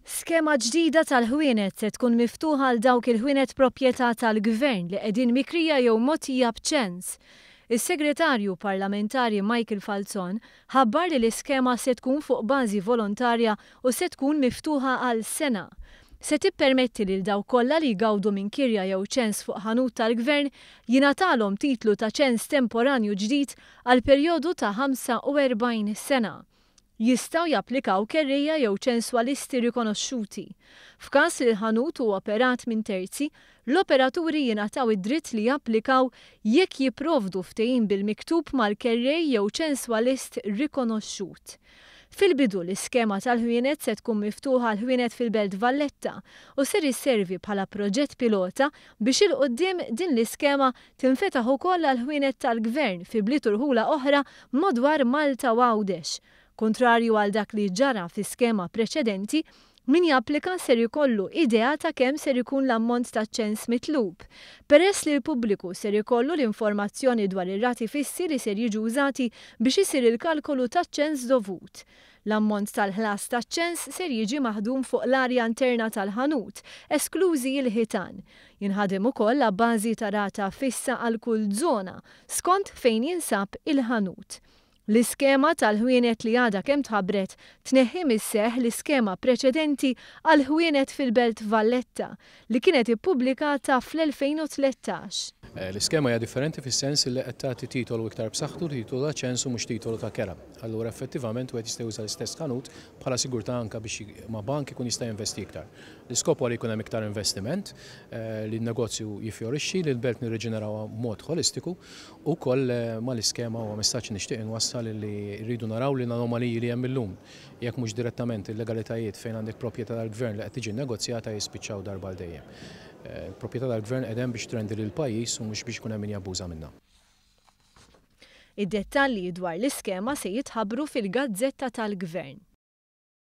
Skema ġdida tal-ħwienet se tkun miftuħa għal dawk il-ħwienet proprjetà tal-Gvern li qegħdin mikrija jew mogħtija b'ċens. Is-Segretarju Parlamentari Michael Falzon ħabbar li l-iskema se tkun fuq bażi volontarja u se tkun miftuħa għal sena. Se tippermetti lil dawk kollha li jgawdu minn kirja jew ċens fuq ħanut tal-Gvern jingħatalhom titlu ta' ċens temporanju ġdid għal perjodu ta' 45 sena. Jistgħu japplikaw kerrejja jew ċenswalisti rikonoxxuti. F'każ li l-ħanut hu operat minn terzi, l-operaturi jingħataw id-dritt li japplikaw jekk jipprovdu ftehim bil-miktub mal-kerrej jew ċenswalist rikonoxxut. Fil-bidu l-iskema tal-ħwienet se tkun miftuħa għal ħwienet fil-Belt Valletta u ser isservi bħala proġett pilota biex 'il quddiem din l-iskema tinfetaħ ukoll għal ħwienet tal-Gvern fi bliet u rħula oħra madwar Malta u Għawdex. Kuntrarju għal dak li ġara fi skema preċedenti, min japplika ser ikollu idea ta' kemm ser ikun l-ammont taċ-ċens mitlub, peress li l-pubbliku ser ikollu l-informazzjoni dwar ir-rati fissi li ser jiġu użati biex isir il-kalkolu taċ-ċens dovut. L-ammont tal-ħlas taċ-ċens ser jiġi maħdum fuq l-arja interna tal-ħanut, esklużi l-ħitan. Jinħadem ukoll abbażi ta' rata fissa għal kull żona, skont fejn jinsab il-ħanut. L-iskema tal-ħwienet li għadha kemm tħabbret tneħħi mis-seħħ l-iskema preċedenti għall-ħwienet fil-Belt Valletta li kienet ippubblikata fl-2013. L-iskema hija differenti fis-sens li qed tagħti titolu iktar b'saħħtu, titolu ta' ċens u mhux titolu ta' kera. Allura effettivament wieħed jista' juża l-istess ħanut bħala sigurtà anke biex ma' bank ikun jista' jinvesti iktar. L-iskop huwa li jkun hemm iktar investiment, li n-negozju jiffjorixxi, li l-belt nirriġenerawha b'mod ħolistiku u wkoll mal-iskema huwa messaġġ li nixtieq inwassal li rridu naraw li l-anomaliji li hemm illum, jekk mhux direttament illegalitajiet fejn għandek proprjetà tal-Gvern li qed tiġi nnegozjata jispiċċaw darba għal dejjem. Il-proprjetà tal-Gvern qiegħda hemm biex trendi lill-pajjiż u mhux biex ikun hemm min jabbuża minnha. Id-dettalji dwar l-iskema se jitħabbru fil-Gazzetta tal-Gvern.